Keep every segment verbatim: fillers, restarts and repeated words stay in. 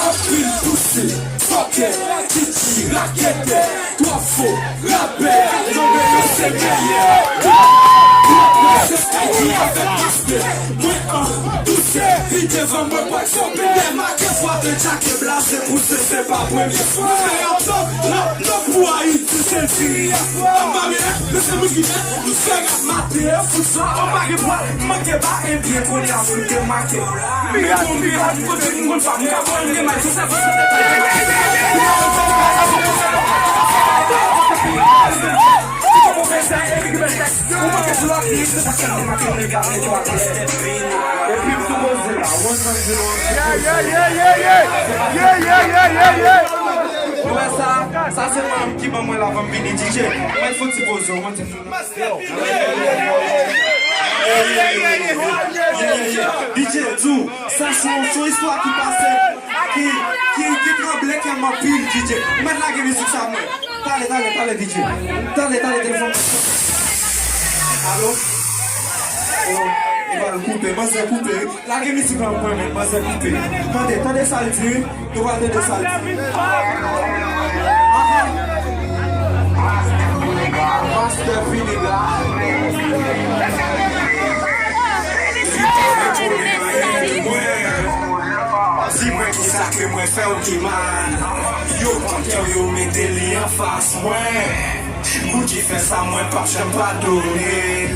Anpil pouse, fòkè, titi, raketè, twòp fo, rapè, nou menm se meyè. Twòp nan se Skype avèk Master, mwen an dousè, pi devan mwen pral fè pèdè make fwa de djake blaze pouse se pa premye fwa. Mwen fè yon top, lap, lap pou Ayiti se diri a. Anba mwen, mezanmi ki fè, nou fè rap maten, fout sa, anba gen pwa, manke ba, enbyen kounye a moun te make. Men bon, men a di kote moun konn sa, moun ka pran yon remay sou sèvis. Ou manke sou la plis, se pa sèlman make yon dega, men tou a plis. Epi m tou poze la, ou konn sa m di nou an? Yeah, yeah, yeah, yeah, yeah. Yeah, yeah, yeah, yeah, yeah. Ou wè sa? Sa se manm ki ban mwen l avan m vini D J. Mwen fè yon ti poze, ou konn sa m di nou? D J, di w, sa se yon, se yon istwa ki pase, ki, ki, ki tranble kè m anpil, D J. Ou mèt lage mizik sa mwen. Tale, tale, tale, D J. Tale, tale, telefòn. Alo? Oh, li pral koupe, manzè koupe. Lage mizik lan pou mwen, men, manzè koupe. Tande, tande sa l di, wi. Nou pral tande sa l di. Aha. Master Finiga. Di mwen kisa ke mwen fè w ki mal. Yo pran kè w, yo mete li anfas mwen. Moun ki fè sa, mwen p ap janm padone l.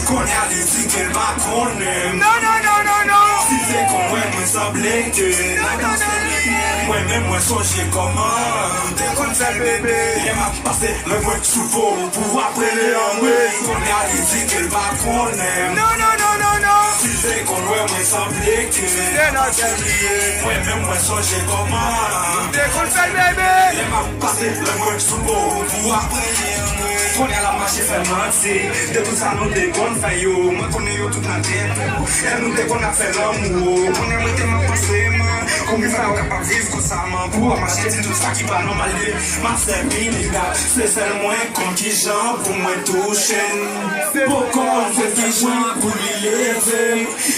Kounye a li di ke l pa konnen m. Non, non, non, non, non. Si te konn mwen, mwen sanble ke n ap ansanm. Mwen menm, mwen sonje kòman m te konn fè l, bebe. Lè m ap pase, lè mwen sou po pou w ap rele anmwe. Kounye a li di ke l pa konnen m. Non, non, non, non, non. Si te konn mwen, mwen sanble ke n ap ansanm. Mwen menm, mwen sonje kòman m te konn fè l, bebe. Lè m ap pase, lè mwen sou po pou apre. Kounye a l ap mache fè manti de tout sa nou te konn fè yo. Mwen konnen yo tout nan tèt ou. Lè nou te konn ap fè lanmou. Kounye a mwen te m ap panse, man. Kòman sa yo kapab viv konsa, man? Pou w ap mache di tout sa ki pa nòmal ye. Master Finiga, se sèl mwen konn kijan pou mwen touche l. Poko m konn kijan pou li leve.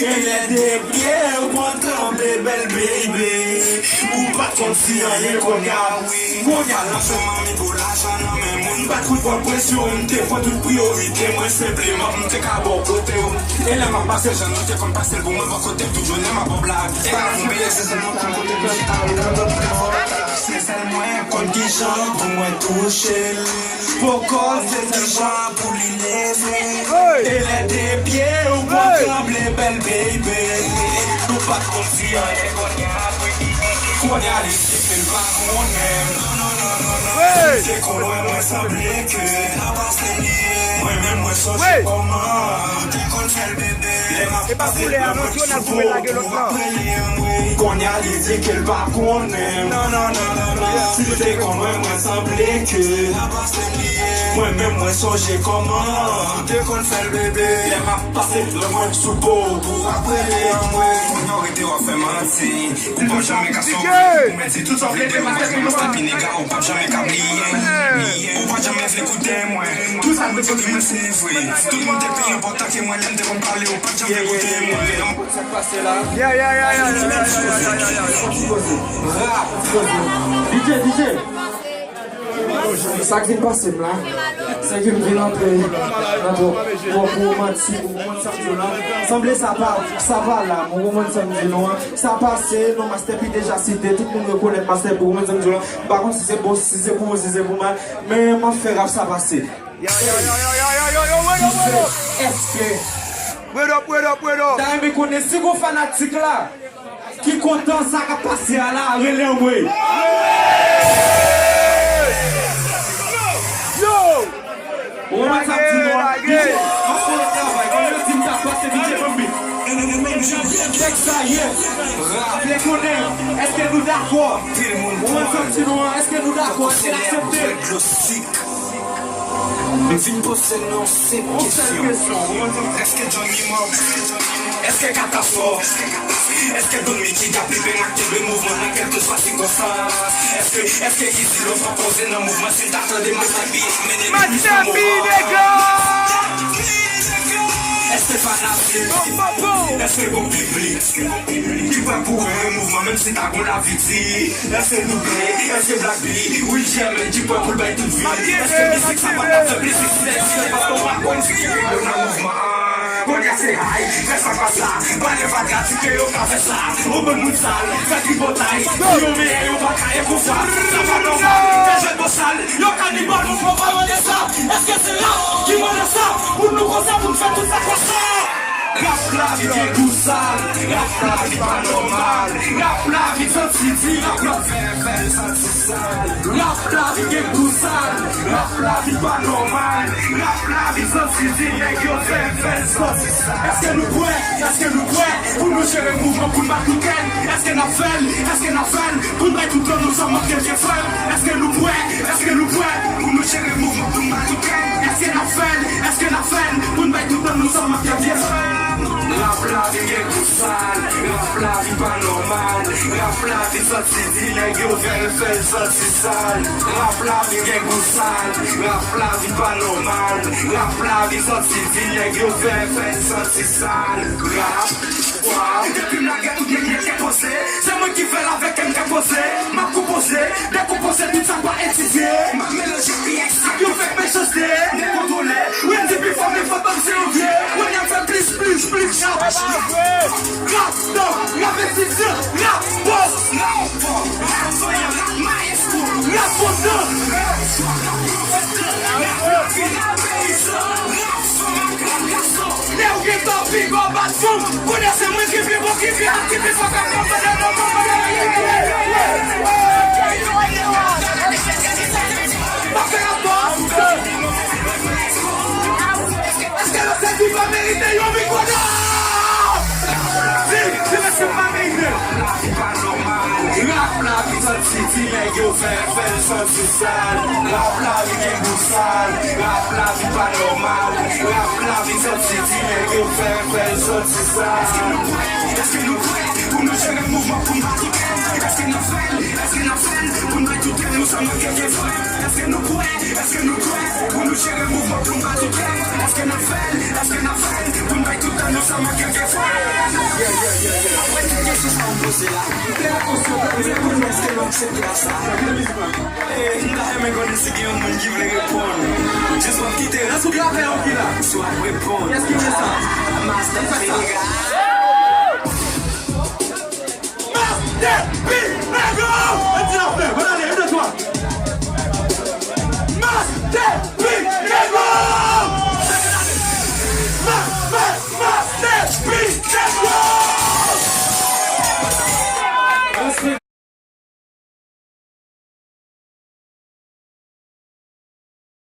E lè de pye w pran tranble, bèl baby. Ou pa t konn si anyen kounye a, wi. Kounye a, l ap fè manmi pou lajan nan men moun. M pa t konn pran presyon, m te pran tout priyorite mwen senpleman pou m te ka bò kote w. E lè m ap pase jan nou te konn pase l pou mwen bò kote m, tout jounen m ap ba w blag. E pa pou bliye, se sèl mwen konn kote m chita. Se sèl mwen konn kijan pou mwen touche l. Poko se kijan pou li leve. E lè de pye w pran tranble, bèl baby. Nou pa t konn si anyen kounye a, wi. Kounye a li di ke l pa konnen m. Non, non, non, non, non. Si te konn mwen, mwen sanble ke n ap ansanm li ye. Mwen menm, mwen sonje kòman m te konn fè l, bebe. Lè m ap pase, lè mwen sou po pou apre li anmwe. Kounye a li di ke l pa konnen m. Non, non, non, non, non. Si l te konn mwen, mwen sanble ke mwen menm, mwen sonje kòman m te konn fè l, bebe. Lè m ap pase, lè mwen sou po pou apre li anmwe. Kounye a w rete w ap fè manti. Ou p ap janm ka sove pou mwen di tout sa w vle de mwen, paske Master Finiga, ou p ap janm ka bliye m. Ou p ap janm vle koute mwen. Tout sa m te di mwen se vre. Tout moun te pi enpòtan ke mwen, lè m te konn pale, ou p ap janm vle koute mwen. Sa k pase la? Yeah, yeah, yeah, yeah, yeah, yeah, yeah, yeah, yeah. Rap. D J, D J. Sa k vin pase m la, se ke m vin antre nan twòp, twòp romantik, ou konprann sa m di w lan. Sanble sa pa, sa pa la, ou konprann sa m di nou an. Sa pase, non, Master P deja site, tout moun rekonèt Master P, ou konprann sa m di w lan. M pa konn si se bon, si se pou bon, si se pou mal, men m ap fè rap sa pase. Yo, yo, yo, yo, yo, yo, yo, yo, yo, yo, yo, yo, yo, yo. Ki se, èske Word up, word up, word up. Ta renmen konnen si gon fanatik la ki kontan sa k ap pase a la, rele anmwe. Yo! Ou konprann sa m di nou an? Lage, lage. D J, m ap fè yon travay. Kòm yo di m ta pase, D J ban m beat. Tèks sa ye. Vle konnen, èske nou dakò? Ou konprann sa m di nou an? Èske nou dakò? Èske n aksepte? M vin poze nou yon senp kesyon. Èske Johnny mò? Èske Kata fò? Èske Don Mickey ka plipe ak kenbe mouvman nan kèlkeswa sikonstans? Èske, èske Izi Love ap poze nan mouvman si l ta tande Master P mennen li plis nan moman? Master P, nèg! Èske fanatik? Èske gon piblik ki pwè pou wè mouvman menm si ta gon lavi di? Èske nou vle, èske Black P, wi, jèm, di pwè pou l bay tout vi? Èske mizik sa pa t ap fè plis sipòtè si se pa t yon makòn ki kenbe yo nan mouvman an? Kounye a se hay, fè sa pa sa, pale fatra di ke yo ka fè sa. Ou bann moun sal, fè tripotay, yo meyè, yo pa ka ekonfa. Sa pa nòmal, fè jwèt bosal, yo kanibal, nou pran pawòl de sa. Èske se rap ki mande sa? Pou nou konsa, pou n fè tout sa konsa. Rap la vi gen gou sal, rap la vi pa nòmal. Rap la vi santi di, rap la fè, fè l santi sal. Rap la vi gen gou sal, rap la vi pa nòmal. Rap la vi santi di, nèg yo fè, fè l santi sal. Èske nou prè? Èske nou prè pou nou jere mouvman, pou n bat nou kè? Èske n ap fè l? Èske n ap fè l? Pou n bay tout tan nou san manke vye frè m. Èske nou prè? Èske nou prè pou nou jere mouvman, pou n bat nou kè? Èske n ap fè l? Èske n ap fè l? Pou n bay tout tan nou san manke vye frè m. Rap la vi gen gou sal, rap la vi pa nòmal. Rap la vi santi di, nèg yo fè l, fè l santi sal. Rap la vi gen gou sal, rap la vi pa nòmal. Rap la vi santi di, nèg yo fè, fè l santi sal. Rap, wa. Depi m lage tout nèg nèt kè poze. Se mwen ki fè l avèk kè m kè poze. M ap konpoze, dekonpoze tout sa pa etidye. M ap melanje P X ak yon fèk mechanste. Dekontwole, Wendy pi fò, men fantom se yon vye. Wendy ap fè plis, plis, plis, rap. Rap, dan, rap etidyan, rap, boss. Rap, rap, rap, maestro. Rap, boss, dan. Rap, rap, rap, rap, rap, rap, rap, Lè w gentan pi gwo bat fanm, kounye a se mwen ki pi bon, ki pi hot, ki pi fò k ap pran pandan nan mwen, pandan nan m ap fè rapò. Èske yo se ki pa merite yon mikwo dò? Di, di mesye pa merite. Rap la vi santi di nèg yo fè, fè l santi sal. Rap la vi gen gou sal. Rap la vi pa nòmal. Rap la vi santi di nèg yo fè, fè l santi sal. Èske nou prè? Èske nou prè pou nou jere mouvman, pou n bat tout kè? Èske n ap fè l? Èske n ap fè l? Pou n bay tout kè nou san manke vye frè. Èske nou prè? Èske nou prè pou nou jere mouvman, pou n bat tout kè? Èske n ap fè l? Èske n ap fè l? Pou n bay tout tan nou san manke vye frè. Apre tout kesyon sa w poze la, m te la konsyan pou m reponn èske nou aksepte a sa. E, m ta renmen konnen si gen yon moun ki vle reponn. Jis w ap kite rès ou grapè ou ki la. Si w ap reponn. Kiyès ki vle sa? Master P, nèg. Master P, nèg.